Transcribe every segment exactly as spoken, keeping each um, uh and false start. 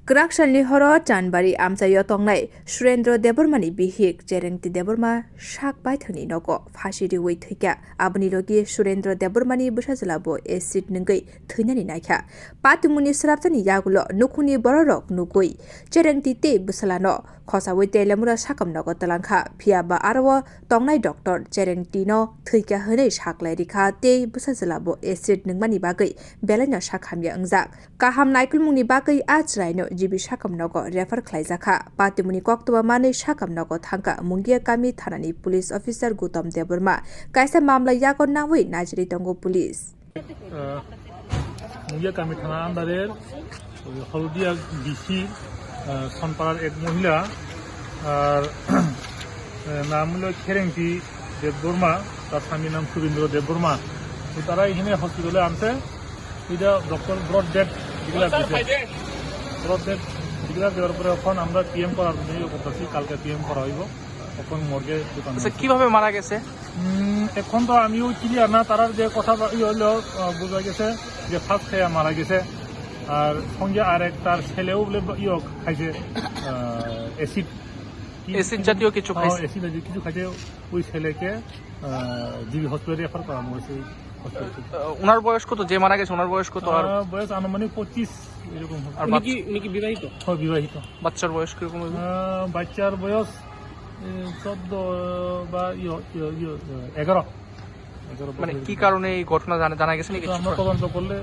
Kwraksalni horo Chanbari amchaio tongnai Surendra Debbarmani bihik Cherengti Debbarma sak baithangni nogo phasi riwi thwikha. Aboni logi Surendra Debbarmani bwsajwlabo acid nwngwi thwinani naikha. Patimuni swrapjani yagulo nukhungni bororok nugwi Cherengti tei bwsalano khosawi Telemura sakam nogo twlangkha. Phiya ba aro tongnai doctor Cherengtino thwikha hwnwi saklai rikha tei bwsajwlabo acid nwngmani bagwi belaino sak hamya wngjak. Kaham naikolmungni bagwi a chwraino G B sakam nogo refer khlaijakha. Patimuni koktwma manwi sakam nogo thangkha Mungia kami thanani police officer Gutom Debbarma. Kaisa mamla yago nangwi naijagwi tongo police. আহ, মুগিয়া কামি থানা আন্ডারের ওই হলদিয়া ডিসি, আহ, সনপাড়ার এক মহিলা, আর, আহ, নাম হলো খেরেংটি দেববর্মা, তার স্বামীর নাম সুরেন্দ্র দেববর্মা। তো তারা এখানে হসপিটালে আনছে, এটা ডক্টর ব্রড ডেড ডিক্লেয়ার দিয়েছে। ব্রড ডেড ডিক্লেয়ার দেওয়ার পরে এখন আমরা পিএম করার জন্য ইয়ে করতেছি, কালকে পিএম করা হইব। এখন মর্গে ঢুকানো আচ্ছা, হয়েছে। কিভাবে মারা গেছে? উম, এখন তো আমিও ক্লিয়ার না, তারার যে কথা বা-, ইয়ে হলো, আহ, বোঝা গেছে যে ফার্স্ট খেয়ে মারা গেছে। আর সঙ্গে আর এক তার ছেলেও বলে বা-, ইয়ে খাইছে, আহ, অ্যাসিড। কি অ্যাসিড জাতীয় কিছু ও, খাইছে। অ্যাসিড জাতীয় কিছু খাইছে, ওই ছেলেকে, আহ, জিবি হসপিটালে রেফার করানো হয়েছে এই হসপিটাল থেকে। আহ, ওনার বয়স কত? যে মারা গেছে ওনার বয়স কত? আর আহ, বয়স আনুমানিক পঁচিশ এরকম হবে। আর উনি বাচ্চা? কি, উনি কি বিবাহিত? হ্যাঁ, বিবাহিত। বাচ্চার বয়স কিরকম হবে? আহ, বাচ্চার বয়স, এ, চোদ্দ বা ইয়ো, ইয়ো, ইয়ো, এগারো। এগারো মানে বছর। কি কারণে এই ঘটনা জানা, জানা গেছে নি তো কিছু? আমরা তদন্ত করলে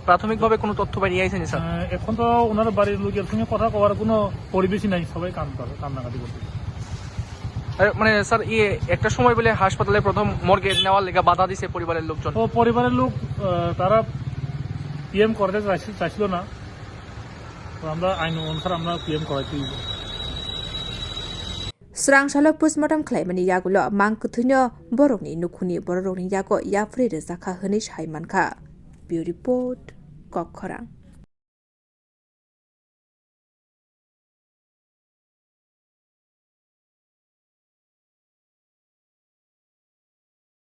প্রাথমিকভাবে কোনো তথ্য বেরিয়ে আইছে নি, স্যার? আহ, এখন তো ওনার বাড়ির লোকের সঙ্গে কথা কওয়ার কোনো পরিবেশই নাই, সবাই কান্না, কান্নাকাটি করছে। আরে, মানে, স্যার, ইয়ে, একটা সময় বলে হাসপাতালে প্রথম মর্গে নেওয়ার লেগে বাধা দিছে পরিবারের লোকজন। ও, পরিবারের লোক, আহ, তারা পিএম করতে চাইছিল, চাইছিল না। তো আমরা আইন অনুসারে আমরা পিএম করাইতে হইব। Srang salo postmortem khlaimani yagulo mang kwthwino borokni nukhungni bororokni yago yapri rwjakha hwnwi sai mankha. Bureau Report, Kokkhorang.